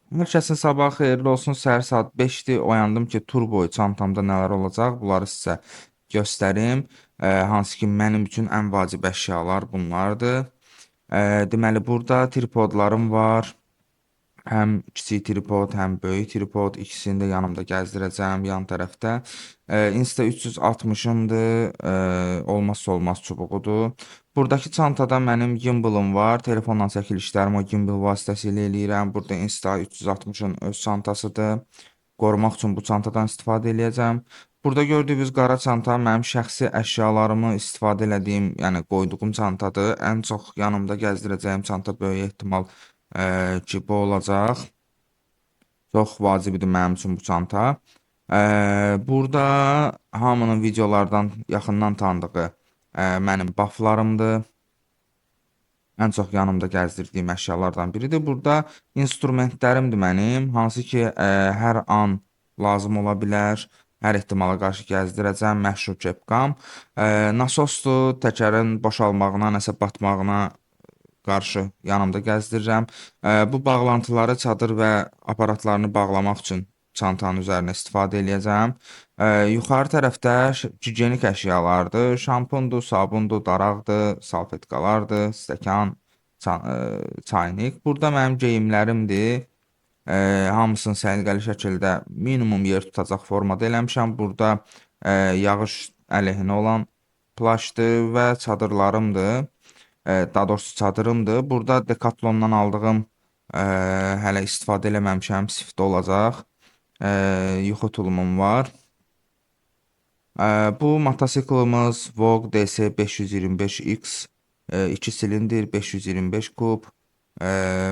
Hər kəsin sabahı xeyirli olsun. Səhər saat 5-dir. Oyandım ki, tur boyu çantamda nələr olacaq, bunları sizə göstərim. Hansı ki, mənim üçün ən vacib əşyalar bunlardır. Deməli, burada tripodlarım var. Həm kiçik tripod, həm böyük tripod. İkisini də yanımda gəzdirəcəm yan tərəfdə. Insta360-ımdır. Olmazsa olmaz çubuğudur. Buradakı çantada mənim gimbalım var. Telefonla çəkilişlərimi o gimbal vasitəsilə eləyirəm. Burada Insta360-ın öz çantasıdır. Qorumaq üçün bu çantadan istifadə eləyəcəm. Burada gördüyünüz qara çanta mənim şəxsi əşyalarımı istifadə elədiyim, yəni qoyduğum çantadır. Ən çox yanımda gəzdirəcəyim çanta böyük ehtimal ki, bu olacaq. Çox vacibdir mənim üçün bu çanta. Burada hamının videolardan yaxından tanıdığı mənim baflarımdır. Ən çox yanımda gəzdirdiyim əşyalardan biridir. Burada instrumentlərimdir mənim, hansı ki, hər an lazım ola bilər. Hər ehtimala qarşı gəzdirəcəm. Məşhur kepkam. Nasosdur, təkərin boşalmağına, nəsə batmağına qarşı yanımda gəzdirirəm. Bu bağlantıları çadır və aparatlarını bağlamaq üçün çantanın üzərinə istifadə eləyəcəm. Yuxarı tərəfdə gigiyenik əşyalardır. Şampundur, sabundur, daraqdır, salfetkalardır, stəkan, çaynik. Burada mənim geyimlərimdir. Hamısını səliqəli şəkildə minimum yer tutacaq formada eləmişəm. Burada yağış əleyhinə olan plaşdır və çadırlarımdır. Daha doğrusu çadırımdır. Burada Decathlon'dan aldığım hələ istifadə eləməmişəm, sifdə olacaq. Yuxu tulumum var. Bu motosiklimiz Voge DC 525X, 2 silindir, 525 kub,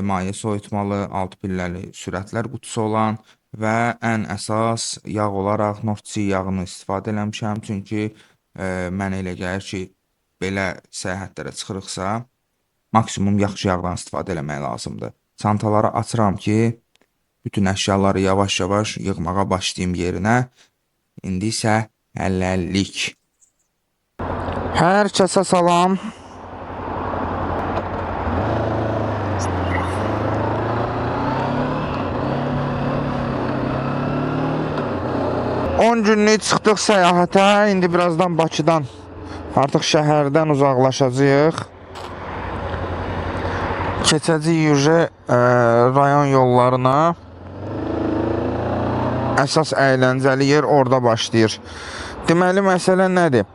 maye soyutmalı, 6 pilləli sürətlər qutusu olan və ən əsas yağ olaraq North Sea yağını istifadə eləmişəm. Çünki mənə elə gəlir ki, belə səyahətlərə çıxırıqsa, maksimum yaxşı yağdan istifadə eləmək lazımdır. Çantaları açıram ki, bütün əşyaları yavaş-yavaş yığmağa başlayım yerinə. İndi isə hələlik. Hər kəsə salam. On günlük çıxdıq səyahətə. İndi birazdan Bakıdan, artıq şəhərdən uzaqlaşacağıq. Keçəcəyik uje rayon yollarına. Əsas əyləncəli yer orada başlayır. Deməli, məsələ nədir?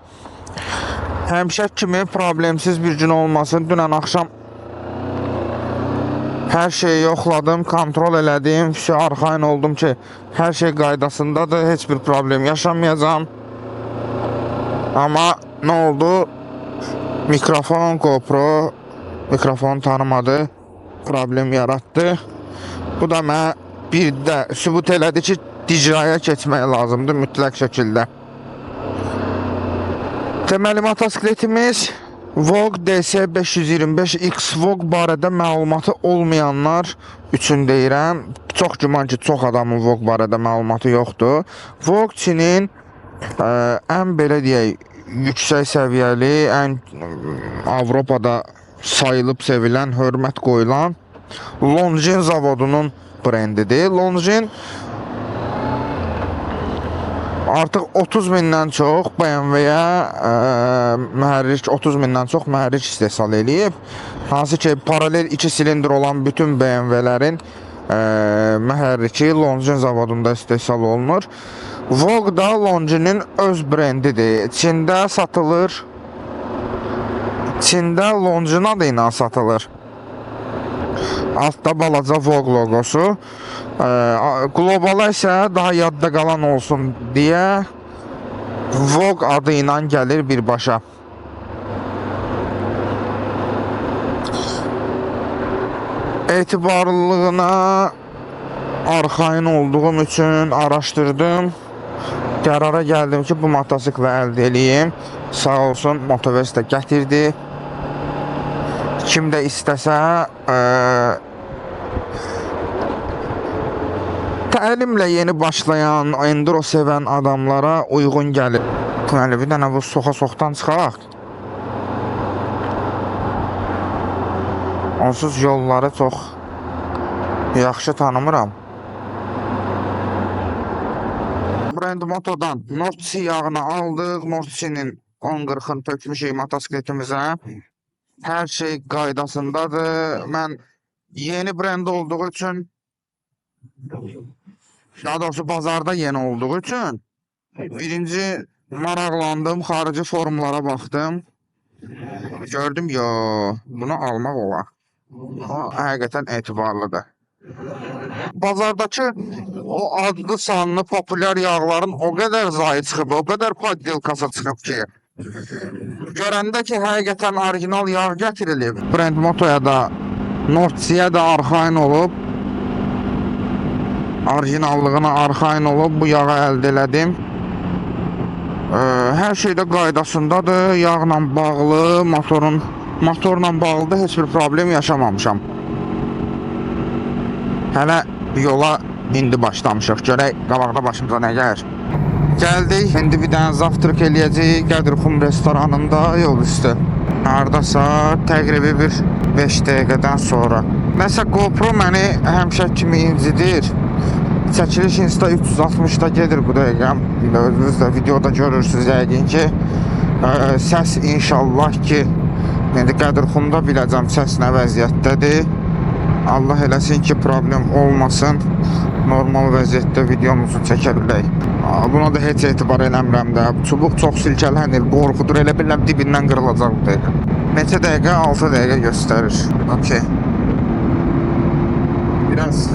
Həmişə kimi problemsiz bir gün olmasın. Dünən axşam hər şeyi yoxladım, kontrol elədim. Vəsə arxayın oldum ki, hər şey qaydasındadır, heç bir problem yaşamayacağam. Amma nə oldu? Mikrofon, GoPro mikrofonu tanımadı, problem yaratdı. Bu da mənə bir də sübut elədi ki, DJI-ya keçmək lazımdır mütləq şəkildə. Deməli, motosikletimiz Voge DC 525X. Voge barədə məlumatı olmayanlar üçün deyirəm. Çox güman ki, çox adamın Voge barədə məlumatı yoxdur. Voge Çinin ən belə deyək, yüksək səviyyəli, ən Avropada sayılıb sevilən, hörmət qoyulan Longines zavodunun brendidir. Longines artıq 30 mindən çox BMW-yə mühərrik, 30 mindən çox mühərrik istehsal eləyib. Hansı ki, paralel 2 silindr olan bütün BMW-lərin mühərriki Longines zavodunda istehsal olunur. Voge da Longine'in öz brendidir. Çində satılır. Çində Longines adı ilə satılır. Altda balaca Voge loqosu. Qlobala isə daha yadda qalan olsun deyə Voge adı ilə gəlir birbaşa. Etibarlılığına arxayın olduğum üçün araşdırdım. Qərara gəldim ki, bu motosikli əldə eləyim. Sağ olsun, Motovest də gətirdi. Kim də istəsə, təlimlə yeni başlayan, enduro sevən adamlara uyğun gəlir. Deməli, bir dənə bu soxa-soxdan çıxaq. Onsuz yolları çox Yaxşı tanımıram. Brand Moto'dan North Sea yağını aldıq. North Sea-nin 10.40-ını tökmüşük motosikletimizə. Hər şey qaydasındadır. Mən yeni brend olduğu üçün, daha doğrusu bazarda yeni olduğu üçün birinci maraqlandım, xarici forumlara baxdım. Gördüm, yo, bunu almaq olar. O həqiqətən etibarlıdır. Bazardakı o adlı sanlı populyar yağların o qədər zayi çıxıb, o qədər poddelkası çıxıb ki, görəndə ki, həqiqətən orijinal yağ gətirilib. Brand Moto'ya da, North Sea-ya da arxayın olub, orijinallığına arxayın olub bu yağı əldə elədim. Hər şey də qaydasındadır. Yağla bağlı, motorla bağlı da heç bir problem yaşamamışam. Hələ yola indi başlamışıq. Görək qabaqda başımıza nə gəlir. Gəldik. İndi bir dənə zavtrak eləyəcəyik Qədirxum restoranında yol üstü. Hardasa təqribi bir 5 dəqiqədən sonra. Nəsə GoPro məni həmişə kimi incidir. Çəkiliş Insta 360-da gedir bu dəqiqə. İndi özünüz də videoda görürsünüz yəqin ki. Səs inşallah ki, indi Qədirxumda biləcəm səs nə vəziyyətdədir. Allah eləsin ki, problem olmasın. Normal vəziyyətdə videomuzu çəkə bilək. Buna da heç etibar eləmirəm də. Çubuq çox silkələnir, qorxudur. Elə bilirəm dibindən qırılacaq bu dəqiqə. Neçə dəqiqə? 6 dəqiqə göstərir. Okey. Biraz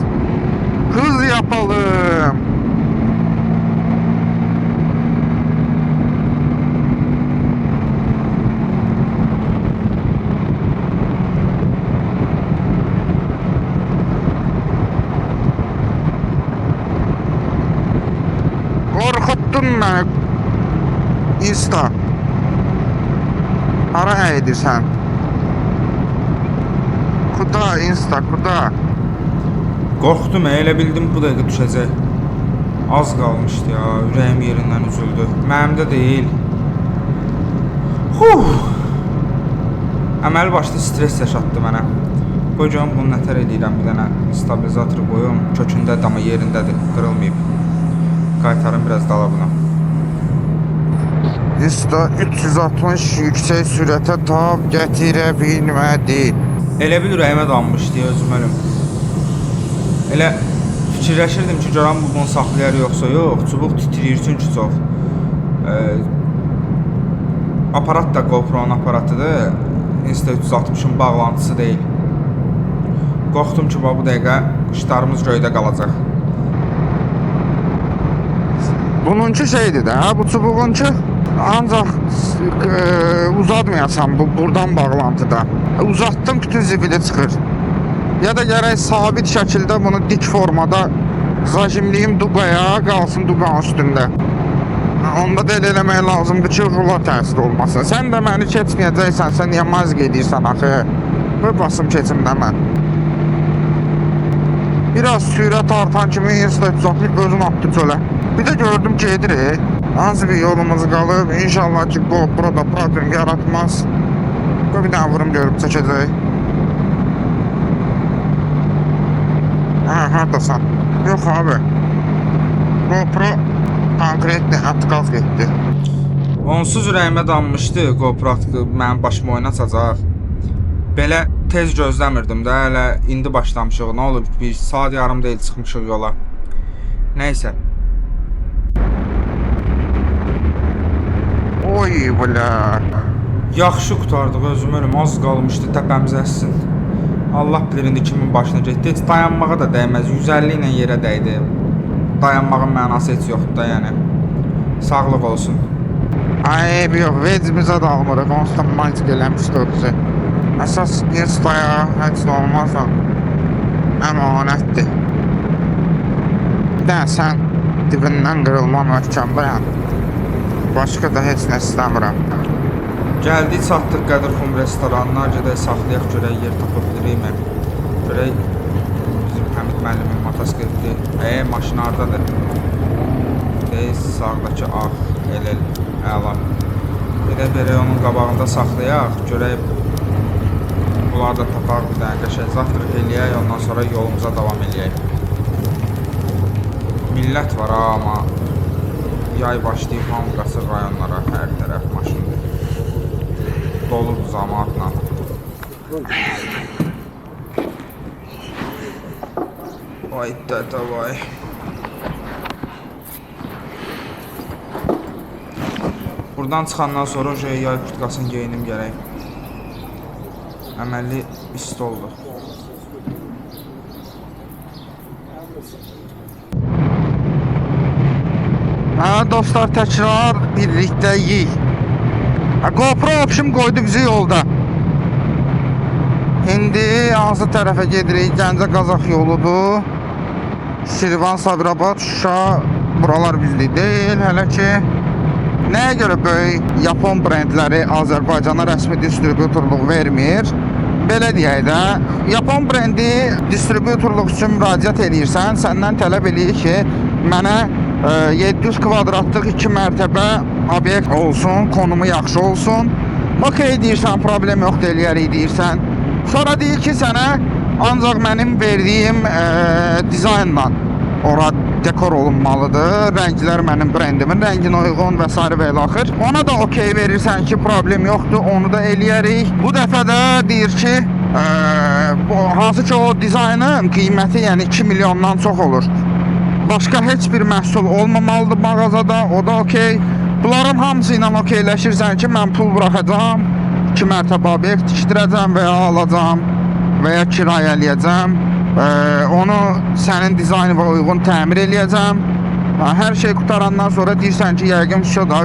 hız yapalım. Korkuttun beni. Insta. Hara əydirsən? Kuda Insta, kuda. Qorxdum, elə bildim bu dəqiqə düşəcək. Az qalmışdı ya, ürəyim yerindən üzüldü. Mənim də deyil. Huh! Əməli başlı stres yaşatdı mənə. Qoy görüm bunu nətər eləyirəm, bir dənə stabilizatoru qoyum. Kökündədir, amma yerindədir, qırılmayıb. Qaytarım biraz dala buna. Insta 360 yüksək sürətə tab gətirə bilmədi. Elə bil ürəyimə dammışdı ya, özüm ölüm. Elə fikirləşirdim ki, görəm bu bunu saxlayar yoxsa yox. Çubuq titrəyir çünki çox. Aparat da GoPro-nun aparatıdır. Insta 360-ın bağlantısı deyil. Qorxdum ki, bu dəqiqə quşlarımız göydə qalacaq. Bununki şeydir də, bu çubuğunki ancaq uzatmayasan bu buradan bağlantıda. Uzatdım, bütün zibili çıxır. Ya da gərək sabit şəkildə bunu dik formada zajimliyim duqaya, qalsın duqanın üstündə. Onda da elə eləmək lazımdır ki, rula təsir olmasın. Sən də məni keçməyəcəksən, sən niyə mazq edirsən axı? Qoy basım keçim də mən. Biraz sürət artan kimi Insta 360 özün atdı çölə. Bir də gördüm gedir. Hansı bir yolumuz qalıb. İnşallah ki GoPro da problem yaratmaz. Qoy bir dənə vurum görüb çəkəcək. Ha, hardasan? Yox abi. GoPro konkretni atqaz getdi. Onsuz ürəyimə dammışdı GoPro mənim başıma oyun açacaq. Belə tez gözləmirdim də, hələ indi başlamışıq. Nə olub? Bir saat yarım deyil çıxmışıq yola. Nəysə. Oy bля. Yaxşı qurtardıq, özüm ölüm. Az qalmışdı təpəmizə əssin. Allah bilir indi kimin başına getdi. Heç dayanmağa da dəyməz. 150 ilə yerə dəydi. Dayanmağın mənası heç yoxdur da, yəni. Sağlıq olsun. Ay eybi yox, vecimizə də almırıq. Onsuz da magic eləmişdi o bizi. Əsas Instaya heç də olmazsa əmanətdir. Bir dənə sən dibindən qırılma möhkəmdəyəm. Başqa da heç nə istəmirəm. Gəldik, çatdıq Qədirxum restoranına. Gedək saxlayaq, görək yer tapa bilirikmi? Görək bizim Həmid müəllimin motosikleti. Maşın hardadır? Deyil, sağdakı ağ, elə əla. Gedək belə onun qabağında saxlayaq, görək Bunları da tapaq, bir dənə qəşəng zavtraq eləyək, ondan sonra yolumuza davam eləyək. Millət var ha, amma yay başlayıb hamı qaçır rayonlara, hər tərəf maşındır. Doludur camaatla. Vay dədə vay. Buradan çıxandan sonra o yay kurtkasını geyinim gərək. Əməlli isti oldu. Hə, dostlar, təkrar birlikdəyik. Hə, GoPro opşum qoydu bizi yolda. İndi hansı tərəfə gedirik? Gəncə Qazax yoludur. Şirvan, Sabirabad, Şuşa, buralar bizlik deyil hələ ki. Nəyə görə böyük Yapon brendləri Azərbaycana rəsmi distributorluq vermir? Belə deyək də, Yapon brendi distributorluq üçün müraciət eləyirsən, səndən tələb eləyir ki, mənə 700 kvadratlıq 2 mərtəbə obyekt olsun, konumu yaxşı olsun. Okey deyirsən, problem yoxdur, eləyərik deyirsən. Sonra deyir ki, sənə ancaq mənim verdiyim dizaynla ora dekor olunmalıdır. Rənglər mənim brendimin rənginə uyğun və s. və ilaxır. Ona da okey verirsən ki, problem yoxdur, onu da eləyərik. Bu dəfə də deyir ki, bu, hansı ki o dizaynın qiyməti yəni 2 milyondan çox olur. Başqa heç bir məhsul olmamalıdır mağazada, o da okey. Bunların hamısı ilə okeyləşirsən ki, mən pul buraxacağam, 2 mərtəbə obyekt tikdirəcəm və ya alacağam və ya kirayə eləyəcəm. Onu sənin dizaynına uyğun təmir eləyəcəm. Hər şey qutarandan sonra deyirsən ki, yəqin şu da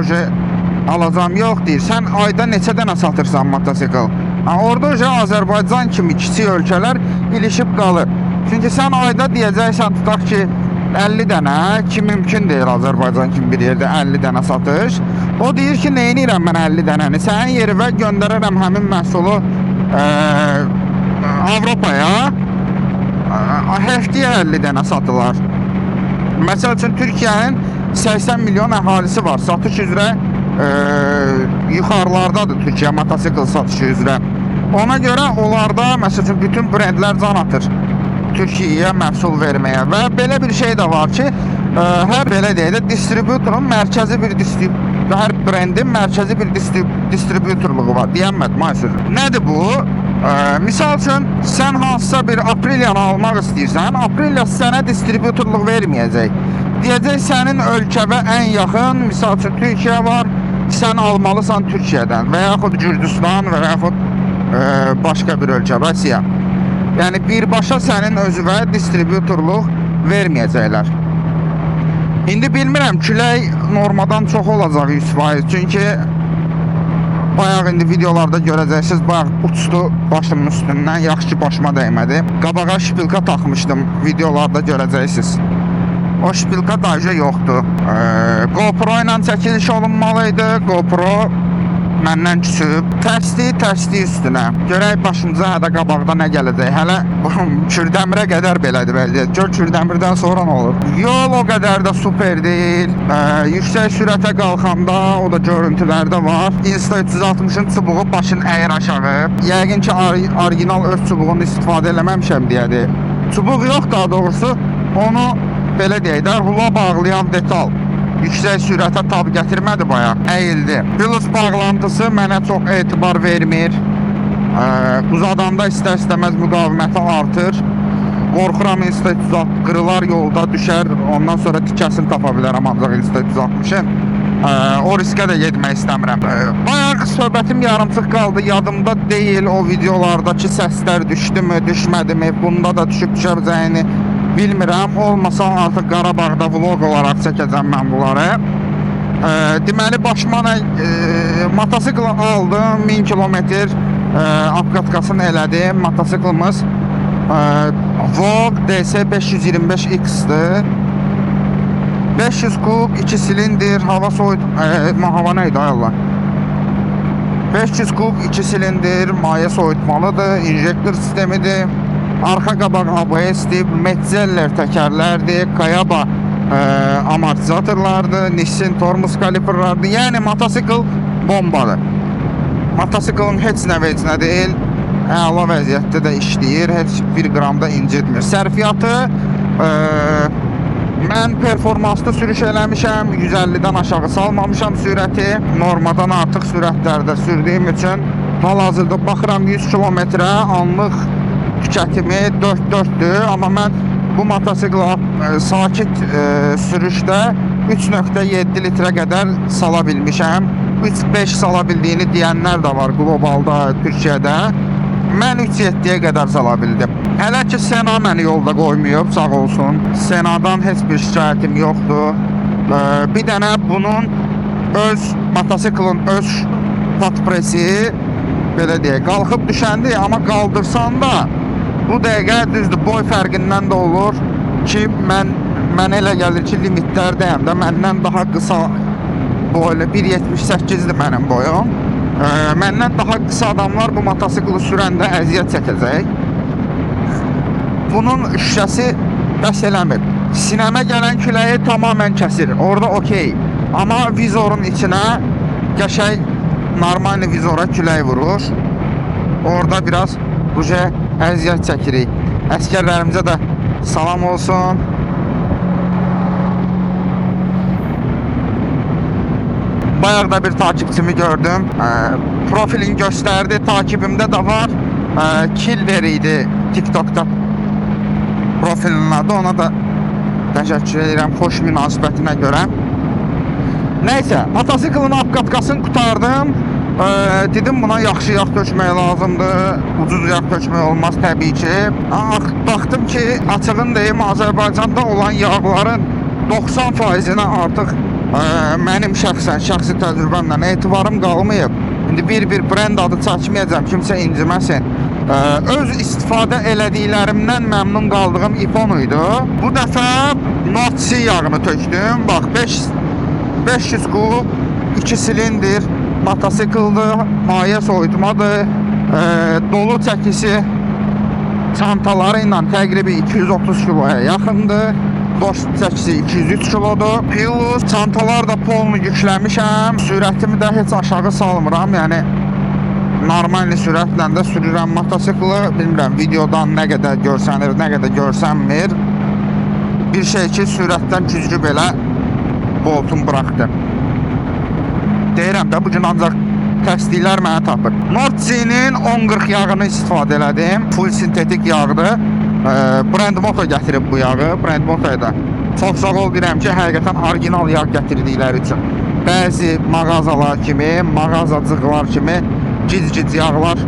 alacağam. Yox deyir, sən ayda neçə dənə satırsan motosikl? Ha, orada uje Azərbaycan kimi kiçik ölkələr ilişib qalır. Çünki sən ayda deyəcəksən tutaq ki, 50 dənə, ki mümkün deyil Azərbaycan kimi bir yerdə 50 dənə satış. O deyir ki, neynirəm mən 50 dənəni? Sənin yerinə göndərərəm həmin məhsulu Avropaya. Həftəyə 50 dənə satılar. Məsəl üçün Türkiyənin 80 milyon əhalisi var. Satış üzrə yuxarılardadır Türkiyə motosikl satışı üzrə. Ona görə onlarda məsəl üçün bütün brendlər can atır Türkiyəyə məhsul verməyə və belə bir şey də var ki, hər belə deyək də distributorun mərkəzi bir hər brendin mərkəzi bir distributorluğu var. Deyənmədim ay sözü. Nədir bu? Misal üçün sən hansısa bir Aprilia'nı almaq istəyirsən, Aprilia sənə distributorluq verməyəcək. Deyəcək sənin ölkəvə ən yaxın, misal üçün Türkiyə var, sən almalısan Türkiyədən və yaxud Gürcüstan və yaxud başqa bir ölkə, Rusiya. Yəni birbaşa sənin özünə distributorluq verməyəcəklər. İndi bilmirəm, külək normadan çox olacaq 100%. Çünki bayaq indi videolarda görəcəksiniz, bayaq uçdu başımın üstündən, yaxşı ki başıma dəymədi. Qabağa şpilka taxmışdım, videolarda görəcəksiniz. O şpilka daha yoxdur. GoPro ilə çəkiliş olunmalı idi. GoPro məndən küsüb. Tərslik, tərslik üstünə. Görək başımıza hədə qabaqda nə gələcək. Hələ Kürdəmirə qədər belədir vəziyyət. Gör Kürdəmirdən sonra nə olur. Yol o qədər də super deyil. Yüksək sürətə qalxanda o da görüntülərdə var. Insta360-ın çubuğu başın əyir aşağı. Yəqin ki orijinal öz çubuğunu istifadə eləməmişəm deyədir. Çubuq yox daha doğrusu. Onu belə deyək də rula bağlayan detal. Yüksək sürətə tab gətirmədi bayaq, əyildi. Plus bağlantısı mənə çox etibar vermir. Uzadanda istər-istəməz müqaviməti artır. Qorxuram Insta360 qırılar yolda düşər, ondan sonra tikəsini tapa bilərəm ancaq Insta360-ın. O riskə də getmək istəmirəm. Bayaq söhbətim yarımçıq qaldı, yadımda deyil o videolardakı səslər düşdümü, düşmədimi, bunda da düşüb düşə biləcəyini bilmirəm. Olmasa artıq Qarabağda vlog olaraq çəkəcəm mən bunları. Deməli başıma nə motosikl aldım, 1000 kilometr apkatkasını elədim. Motosiklimiz Vogue DS 525X-dir. 500 kub, 2 silindir, hava soyut, hava nə idi ay Allah? 500 kub, 2 silindir, maye soyutmalıdır, injektor sistemidir. Arxa qabaq ABS-dir, Metzeler təkərlərdir, Kayaba amortizatorlardır, Nissin tormuz kaliperlardır. Yəni motosikl bombadır. Motosiklın heç nə vecnə deyil. Əla vəziyyətdə də işləyir, heç bir qram da incitmir. Sərfiyyatı mən performanslı sürüş eləmişəm, 150-dən aşağı salmamışam sürəti. Normadan artıq sürətlərdə sürdüyüm üçün hal-hazırda baxıram 100 kilometrə anlıq tükətimi 4.4-dür, amma mən bu motosikla sakit sürüşdə 3.7 litrə qədər sala bilmişəm. 3.5 sala bildiyini deyənlər də var qlobalda, Türkiyədə. Mən 3.7-yə qədər sala bildim. Hələ ki Sena məni yolda qoymayıb, sağ olsun. Senadan heç bir şikayətim yoxdur. Bir dənə bunun öz motosiklin öz patpresi belə deyək, qalxıb düşəndi, amma qaldırsan da bu dəqiqə düzdür, boy fərqindən də olur ki, mənə elə gəlir ki, limitlərdəyəm də, məndən daha qısa boylu 1.78-dir mənim boyum. Məndən daha qısa adamlar bu motosikli sürəndə əziyyət çəkəcək. Bunun şüşəsi bəs eləmir. Sinəmə gələn küləyi tamamilə kəsir. Orada okey. Amma vizorun içinə qəşəng normal vizora külək vurur. Orada biraz buje əziyyət çəkirik. Əskərlərimizə də salam olsun. Bayaq da bir takipçimi gördüm. Profilini göstərdi. Takibimdə də var. Killer idi TikTokda profilinin adı. Ona da təşəkkür edirəm xoş münasibətinə görə. Nəysə, motosiklin abqatkasını qurtardım. Dedim buna yaxşı yağ tökmək lazımdır. Ucuz yağ tökmək olmaz təbii ki. Baxdım ki, açığın deyim, Azərbaycanda olan yağların 90%-inə artıq mənim şəxsən, şəxsi təcrübəmlə etibarım qalmayıb. İndi bir-bir brend adı çəkməyəcəm, kimsə inciməsin. Öz istifadə elədiklərimdən məmnun qaldığım iPhone idi. Bu dəfə Nord C yağını tökdüm. Bax 500 kub, 2 silindir motosikldir, maye soyutmadır. Dolu çəkisi çantaları ilə təqribi 230 kiloya yaxındır. Boş çəkisi 203 kilodur. Plus çantalar da polnu yükləmişəm. Sürətimi də heç aşağı salmıram. Yəni normal sürətlə də sürürəm motosikli. Bilmirəm videodan nə qədər görsənir, nə qədər görsənmir. Bir şey ki, sürətdən güzgü belə boltum buraxdı. Deyirəm də bu gün ancaq təsdiqlər mənə tapır. Nord C-nin 1040 yağını istifadə elədim. Full sintetik yağdır. Brand Moto gətirib bu yağı. Brand Motoya da çox sağ ol deyirəm ki, həqiqətən orijinal yağ gətirdikləri üçün. Bəzi mağazalar kimi, mağazacıqlar kimi gic-gic yağlar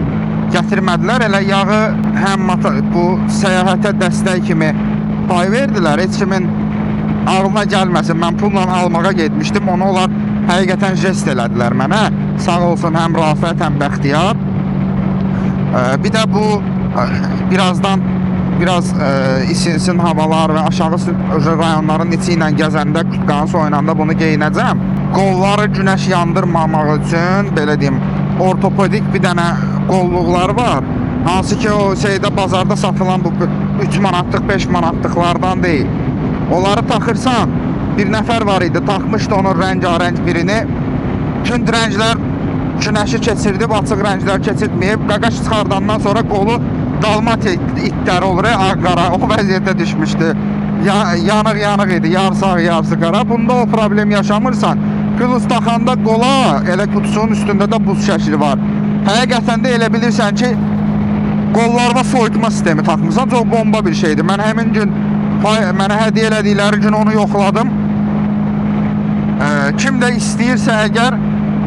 gətirmədilər. Elə yağı həm bu səyahətə dəstək kimi pay verdilər. Heç kimin ağlına gəlməsin. Mən pulla almağa getmişdim. Onu onlar həqiqətən jest elədilər mənə. Sağ olsun həm Rafət, həm Bəxtiyar. Bir də bu birazdan biraz isinsin havalar və aşağı rayonların içi ilə gəzəndə, kurtkanı soyunanda bunu geyinəcəm. Qolları günəş yandırmamaq üçün, belə deyim, ortopedik bir dənə qolluqlar var. Hansı ki o şeydə bazarda satılan bu 3 manatlıq, 5 manatlıqlardan deyil. Onları taxırsan, bir nəfər var idi, taxmışdı onun rəngarəng birini. Tünd rənglər günəşi keçirdib, açıq rənglər keçirtməyib. Qaqaş çıxardandan sonra qolu Dalmatiya itləri olur, ağ-qara, o vəziyyətə düşmüşdü. Yanıq-yanıq idi, yarısı ağ, yarısı qara. Bunda o problem yaşamırsan. Plus taxanda qola, elə qutusunun üstündə də buz şəkli var. Həqiqətən də elə bilirsən ki, qollarına soyutma sistemi taxmısan. Çox bomba bir şeydir. Mən həmin gün mənə hədiyyə elədikləri gün onu yoxladım. Kim də istəyirsə əgər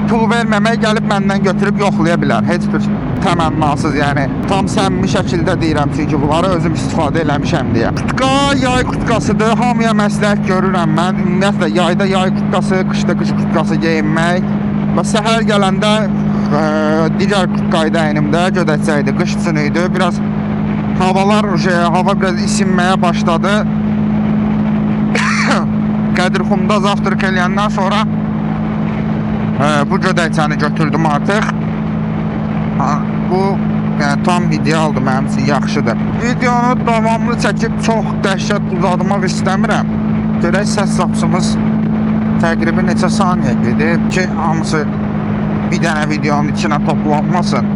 pul verməmək gəlib məndən götürüb yoxlaya bilər. Heç bir təmənnasız, yəni tam səmimi şəkildə deyirəm çünki bunları özüm istifadə eləmişəm deyə. Kurtka yay kurtkasıdır. Hamıya məsləhət görürəm mən. Ümumiyyətlə yayda yay kurtkası, qışda qış kurtkası geyinmək. Və səhər gələndə digər kurtkayı da əynimdə gödəkçə idi, qış üçün idi. Biraz havalar, hava biraz isinməyə başladı. Qədirxumda zavtrk eləyəndən sonra bu gödəkçəni götürdüm artıq. Bu yəni, tam idealdır mənim üçün, yaxşıdır. Videonu davamlı çəkib çox dəhşət uzatmaq istəmirəm. Görək səs zapsımız təqribi neçə saniyə gedib ki, hamısı bir dənə videonun içinə toplanmasın.